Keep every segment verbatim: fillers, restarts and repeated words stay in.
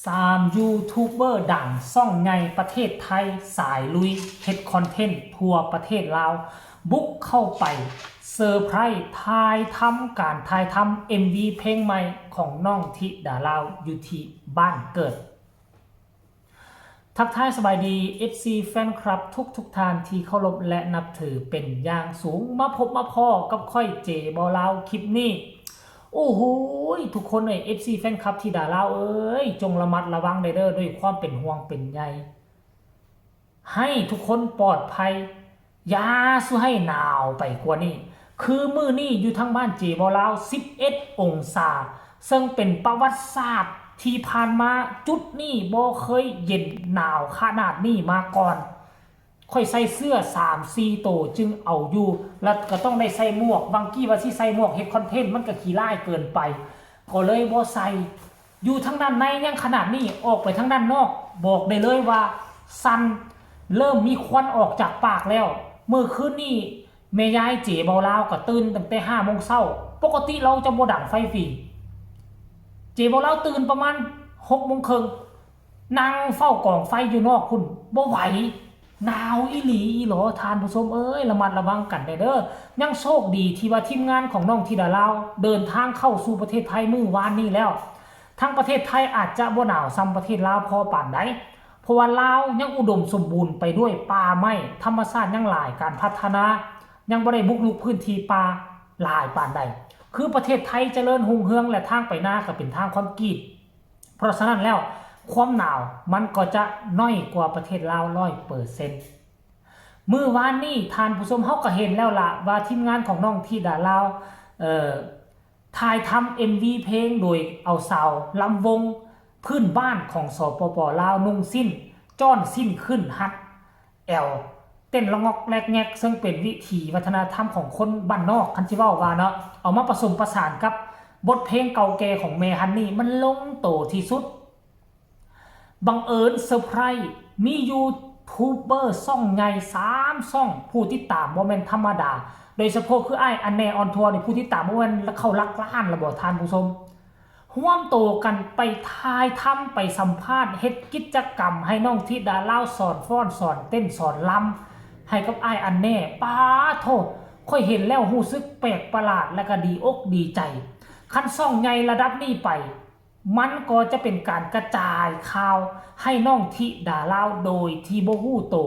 สามยูทูบเบอร์ดังช่องใหญ่ประเทศไทย สายลุยเฮ็ดคอนเทนต์ทั่วประเทศลาว บุกเข้าไปเซอร์ไพรส์ถ่ายทำ การถ่ายทำเอ็มวีเพลงใหม่ของน้องธิดาลาวอยู่ที่บ้านเกิด ทักทายสบายดี เอฟซี แฟนคลับทุกทุกท่านที่เคารพและนับถือเป็นอย่างสูง มาพบมาพ้อกับข้อยเจบ่าวลาวคลิปนี้ โอ้โหย ทุกคนเอ้ย เอฟซี แฟนคลับธิดาลาวเอ้ย จงระมัดระวังเด้อ ด้วยความเป็นห่วงเป็นใย ให้ทุกคนปลอดภัย อย่าสู่ให้หนาวไปกว่านี้ คือมื้อนี้อยู่ทางบ้านเจบ่าวลาว สิบเอ็ดองศา ซึ่งเป็นประวัติศาสตร์ที่ผ่านมาจุดนี้บ่เคยเย็นหนาวขนาดนี้มาก่อน ข้อยใส่เสื้อสามสี่โตจึงเอาอยู่ แล้วก็ต้องได้ใส่หมวก บางกี้ว่าสิใส่หมวกเฮ็ดคอนเทนต์ มันก็ขี้ร้ายเกินไป ก็เลยบ่ใส่ อยู่ทางด้านในยังขนาดนี้ ออกไปทางด้านนอก บอกได้เลยว่าสั่น เริ่มมีควันออกจากปากแล้ว มื้อคืนนี้แม่ยายเจบ่าวลาวก็ตื่นตั้งแต่ห้าโมงเช้า ปกติลาวจะบ่ดังไฟฟรี เจบ่าวลาวตื่นประมาณหกโมงครึ่ง นั่งเฝ้ากองไฟอยู่นอกพุ้น บ่ไหว หนาวอีหลีอีหลอ ท่านผู้ชมเอ้ย ระมัดระวังกันแด่เด้อ ยังโชคดีที่ว่าทีมงานของน้องธิดาลาวเดินทางเข้าสู่ประเทศไทยมื้อวานนี้แล้ว ทางประเทศไทยอาจจะบ่หนาวส่ำประเทศลาวพอปานใด เพราะว่าลาวยังอุดมสมบูรณ์ไปด้วยป่าไม้ ธรรมชาติยังหลาย การพัฒนายังบ่ได้บุกรุกพื้นที่ป่าหลายปานใด คือประเทศไทยเจริญรุ่งเรืองและทางไปนาก็เป็นทางคอนกรีต เพราะฉะนั้นแล้วความหนาวมันก็จะน้อยกว่าประเทศลาวร้อยเปอร์เซ็นต์ มื้อวานนี้ท่านผู้ชมเฮาก็เห็นแล้วล่ะว่าทีมงานของน้องธิดาลาว เอ่อ ถ่ายทำเอ็มวีเพลงโดยเอาสาวลำวงพื้นบ้านของ สปป ลาว นุ่งสิ้น จ้อนสิ้นขึ้นฮัดแอว เต้นละงอกแลกแงก ซึ่งเป็นวิถีวัฒนธรรมของคนบ้านนอก คันสิเว้าว่าเนาะ เอามาผสมประสานกับบทเพลงเก่าแก่ของแม่ฮันนี่ มันลงโตที่สุด บังเอิญเซอร์ไพรส์ มียูทูบเบอร์ช่องใหญ่สามช่อง ผู้ติดตามบ่แม่นธรรมดา โดยเฉพาะคืออ้ายอันแน่ออนทัวร์นี่ ผู้ติดตามบ่แม่นเข้าหลักล้านแล้วบ่ท่านผู้ชม ร่วมโตกันไปถ่ายทำ ไปสัมภาษณ์ เฮ็ดกิจกรรมให้น้องธิดาลาวสอนฟ้อน สอนเต้น สอนรำให้กับอ้ายอันแน่ ป๊าโธ่ ข้อยเห็นแล้วรู้สึกแปลกประหลาด และก็ดีอกดีใจ คันช่องใหญ่ระดับนี้ไป มันก็จะเป็นการกระจายข่าวให้น้องธิดาลาวโดยที่บ่ฮู้โต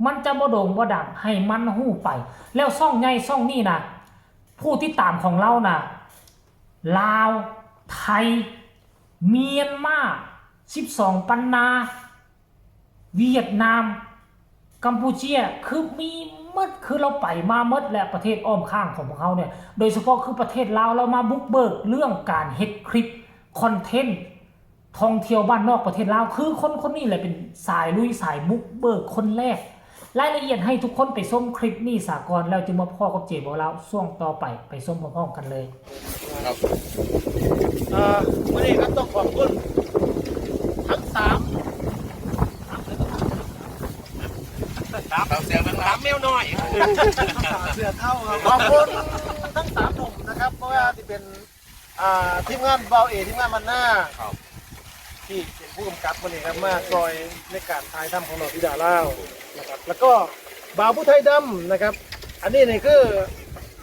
มันจะบ่โด่งบ่ดัง ให้มันฮู้ไป แล้วช่องใหญ่ช่องนี้นะ ผู้ติดตามของลาวนะ ลาว ไทย เมียนมา สิบสองปันนา เวียดนาม กัมพูเชีย คือมีหมด คือลาวไปมาหมด และประเทศอ้อมข้างของพวกเฮาเนี่ย โดยเฉพาะคือประเทศลาว ลาวมาบุกเบิกเรื่องการเฮ็ดคลิปคอนเทนต์ท่องเที่ยวบ้านนอกประเทศลาว คือคนคนนี้แหละเป็นสายลุยสายบุกเบิกคนแรก รายละเอียดให้ทุกคนไปชมคลิปนี้ซะก่อน แล้วจึงมาพ้อกับเจบ่าวลาวช่วงต่อไป ไปชมพร้อมๆกันเลย ครับ อ่า วันนี้ครับต้องขอบคุณทั้งสาม สามเสียง สามแมวน้อย เสือเท่าครับ ขอบคุณทั้งสามหนุ่มนะครับ เพราะว่าที่เป็น อ่า ทีมงานเบาเอ ทีมงานมันหน้า ครับ ที่เป็นผู้กำกับวันนี้ครับ มาซอยในการถ่ายทำของน้องธิดาลาวนะครับ แล้วก็บ่าวผู้ไทยดำนะครับ อันนี้นี่คือ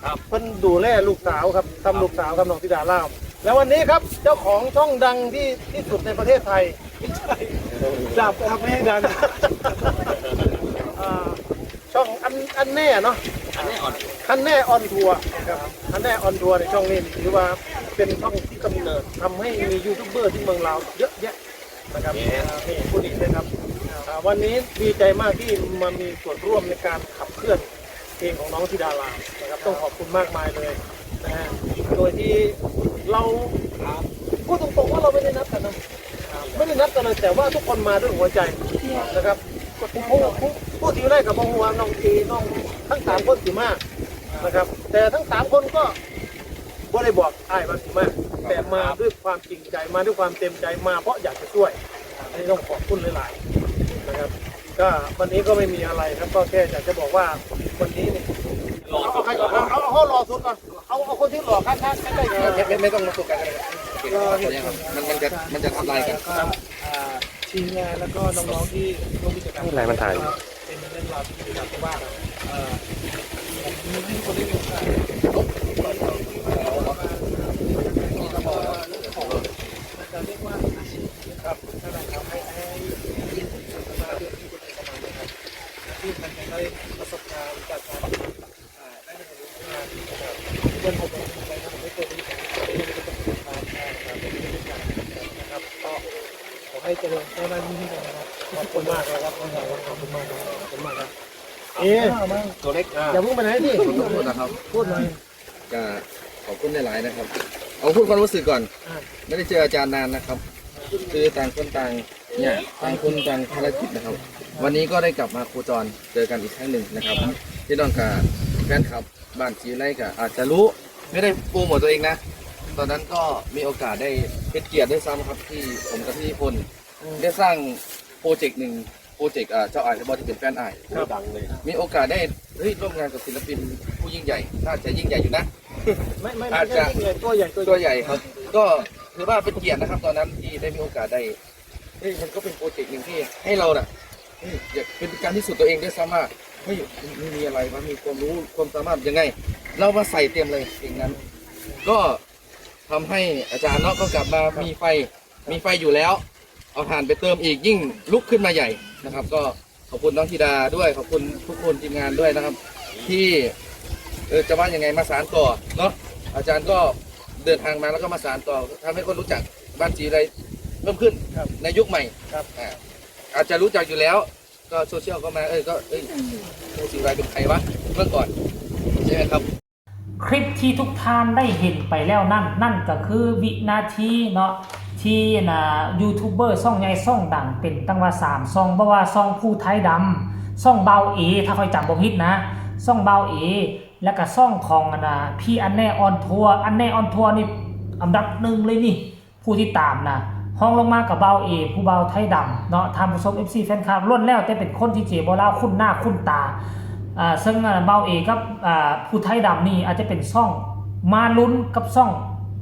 ครับ เพิ่นดูแลลูกสาวครับ ทำลูกสาวครับน้องธิดาลาว แล้ววันนี้ครับ เจ้าของช่องดังที่ที่สุดในประเทศไทย ดับครับไม่ให้ดัง อ่า ช่องอันอันแน่เนาะ อันนี้อ่อน อันแน่ออนทัวร์นะครับ อันแน่ออนทัวร์ในช่องนี้ถือว่าเป็นช่องที่กำเนิดทำให้มียูทูบเบอร์ที่เมืองลาวเยอะแยะนะครับ นี่ผู้นี้นะครับ อ่า วันนี้ดีใจมากที่มามีส่วนร่วมในการขับเคลื่อนเพลงของน้องธิดาลาวนะครับ ต้องขอบคุณมากมายเลยนะฮะ โดยที่เรา พูดตรงๆว่าเราไม่ได้นัดกันนะ ไม่ได้นัดกันเลย แต่ว่าทุกคนมาด้วยหัวใจนะครับ ผู้ผู้ผู้ผู้ที่ได้กับพวกหัวน้องเอน้องทั้งสามคนสิมานะครับ แต่ทั้งสามคนก็บ่ได้บอกอ้ายว่าสิมา แต่มาด้วยความจริงใจ มาด้วยความเต็มใจ มาเพราะอยากจะช่วย อันนี้ต้องขอบคุณหลายๆนะครับ ก็วันนี้ก็ไม่มีอะไรครับ ก็แค่อยากจะบอกว่าวันนี้เนี่ย เอาเอาใครก่อน เอาเอาเอารอสุดก่อน เอาเอาคนที่หล่อข้างๆใกล้ๆ ไม่ไม่ไม่ต้องมาตัวกันเลย ก็เห็นมันมันจะมันจะทับลายกัน แล้วก็อ่าทีมงานแล้วก็น้องๆที่ร่วมกิจกรรม อะไรมันถ่าย เป็นเรื่องราวที่ดีครับเพราะว่าเอ่อผมให้ทุกคนได้มีโอกาส มันจะเรียกว่าอาชีพครับ นั่นแหละครับ ให้ให้ที่ประมาณนี้ครับ ที่มันจะได้ประสบการณ์จากการอ่าได้เรียนรู้งานที่แบบเพื่อนผมอะไรนะผมไม่เคยรู้จักเพื่อนก็จะเป็นการอ่าแบบเป็นการนะครับ ก็ขอให้เจริญก้าวหน้ายิ่งขึ้นไปนะครับ ขอบคุณมากเลยครับ ขอบคุณมากครับ ขอบคุณมากครับ เอ๊ะ ตัวเล็ก อ่า อย่าเพิ่งไปไหนพี่ ขอโทษนะครับ พูดหน่อย ก็ขอบคุณหลายๆนะครับ เอาพูดความรู้สึกก่อน อ่า ไม่ได้เจออาจารย์นานนะครับ คือต่างคนต่างเนี่ย ต่างคนต่างภารกิจนะครับ วันนี้ก็ได้กลับมาโคจรเจอกันอีกครั้งหนึ่งนะครับ พี่น้องกับแฟนคลับบ้านศรีวิไลก็อาจจะรู้ ไม่ได้โปรโมทตัวเองนะ ตอนนั้นก็มีโอกาสได้เป็นเกียรติด้วยซ้ำครับ ที่ผมกับพี่พลได้สร้างโปรเจกต์หนึ่ง โปรเจกต์ อ่า เจ้าอ้ายบ่ ที่เป็นแฟนอ้าย ครับ ดังเลย มีโอกาสได้ เฮ้ย ร่วมงานกับศิลปินผู้ยิ่งใหญ่ น่าจะยิ่งใหญ่อยู่นะ ไม่ไม่ไม่ อาจจะ ไม่ใช่ตัวใหญ่ ตัวใหญ่ ตัวใหญ่ครับ ก็ถือว่าเป็นเกียรตินะครับ ตอนนั้นที่ได้มีโอกาสได้ เฮ้ย มันก็เป็นโปรเจกต์หนึ่งที่ให้เราน่ะ เฮ้ย อยากเป็นการพิสูจน์ตัวเองด้วยซ้ำว่า เฮ้ย มันมีอะไรวะ มีความรู้ ความสามารถยังไง เรามาใส่เต็มเลยเพลงนั้น ก็ทำให้อาจารย์เนาะก็กลับมามีไฟ มีไฟอยู่แล้ว เอาถ่านไปเติมอีก ยิ่งลุกขึ้นมาใหญ่นะครับ ก็ขอบคุณน้องธิดาด้วย ขอบคุณทุกคนทีมงานด้วยนะครับ ที่ เออ จะว่ายังไง มาสานต่อเนาะ อาจารย์ก็เดินทางมาแล้วก็มาสานต่อ ทำให้คนรู้จักบ้านศรีวิไลเพิ่มขึ้น ครับ ในยุคใหม่ ครับ อ่า อาจจะรู้จักอยู่แล้ว ก็โซเชียลก็มา เออ ก็ เอ้ย ศรีวิไลเป็นใครวะ เมื่อก่อน ใช่ไหมครับ คลิปที่ทุกท่านได้เห็นไปแล้วนั่น นั่นก็คือวินาทีเนาะ ที่นะยูทูบเบอร์ช่องใหญ่ช่องดังเป็นตั้งว่าสามช่อง เพราะว่าช่องผู้ไทยดำ ช่องบ่าวเอ ถ้าข้อยจำบ่ผิดนะ ช่องบ่าวเอ แล้วก็ช่องของอันน่ะพี่อันแน่ออนทัวร์ อันแน่ออนทัวร์นี่อันดับหนึ่งเลยนี่ ผู้ติดตามนะ ฮองลงมากับบ่าวเอ ผู้บ่าวไทยดำเนาะ ท่านผู้ชม เอฟซี แฟนคลับ ล้วนแล้วแต่เป็นคนที่เจบ่าวลาวคุ้นหน้าคุ้นตา อ่า ซึ่งอ่าบ่าวเอกับอ่าผู้ไทยดำนี่อาจจะเป็นช่องมาลุ้นกับช่อง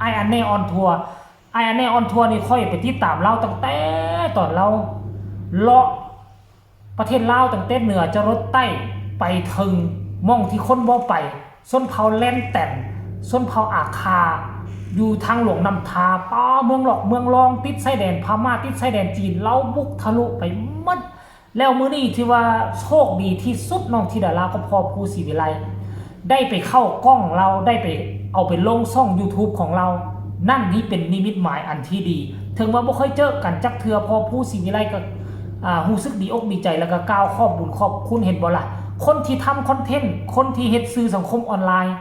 อ้ายอันแน่ออนทัวร์ อ้ายอันแน่ออนทัวร์นี่ข้อยไปติดตามลาวตั้งแต่ตอนลาวเลาะประเทศลาวตั้งแต่เหนือจรดใต้ไปถึงหม่องที่คนบ่ไป ชนเผ่าแลนแตน ชนเผ่าอาคา อยู่ทางหลวงน้ำทา ป้า เมืองหลอกเมืองรอง ติดชายแดนพม่า ติดชายแดนจีน ลาวบุกทะลุไปหมด แล้วมื้อนี้ที่ว่าโชคดีที่สุดน้องธิดาลาวกับพ่อผู้ศรีวิไล ได้ไปเข้ากล้องลาว ได้ไปเอาไปลงช่องยูทูบของลาว นั่นนี่เป็นนิมิตหมายอันที่ดี ถึงว่าบ่เคยเจอกันจักเทื่อ พ่อผู้ศรีวิไลก็ อ่า รู้สึกดีอกดีใจ แล้วก็กล่าวขอบบุญขอบคุณ เห็นบ่ล่ะ คนที่ทำคอนเทนต์ คนที่เฮ็ดสื่อสังคมออนไลน์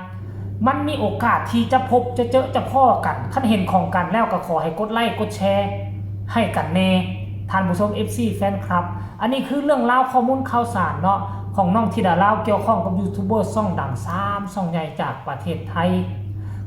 มันมีโอกาสที่จะพบจะเจอจะพ้อกัน คันเห็นของกันแล้วก็ขอให้กดไลค์กดแชร์ให้กันแน่ ท่านผู้ชม เอฟซี แฟนคลับ อันนี้คือเรื่องราวข้อมูลข่าวสารเนาะ ของน้องธิดาลาวเกี่ยวข้องกับยูทูบเบอร์ช่องดังสามช่องใหญ่จากประเทศไทย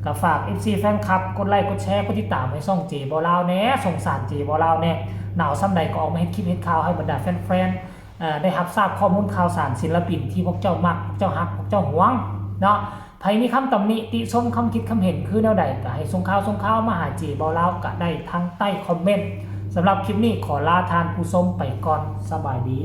ก็ฝาก เอฟซี แฟนคลับ กดไลค์กดแชร์กดติดตามให้ช่องเจบ่าวลาวแน่ สงสารเจบ่าวลาวแน่ หนาวส่ำใดก็ออกมาเฮ็ดคลิปเฮ็ดข่าวให้บรรดาแฟนๆ เอ่อ ได้รับทราบข้อมูลข่าวสารศิลปินที่พวกเจ้ามัก พวกเจ้าฮัก พวกเจ้าหวงเนาะ ไผมีคำตำหนิติชม คำคิดคำเห็นคือแนวใดก็ให้ส่งข่าวส่งข่าวมาหาเจบ่าวลาวก็ได้ทางใต้คอมเมนต์ สำหรับคลิปนี้ขอลาท่านผู้ชมไปก่อน สบายดี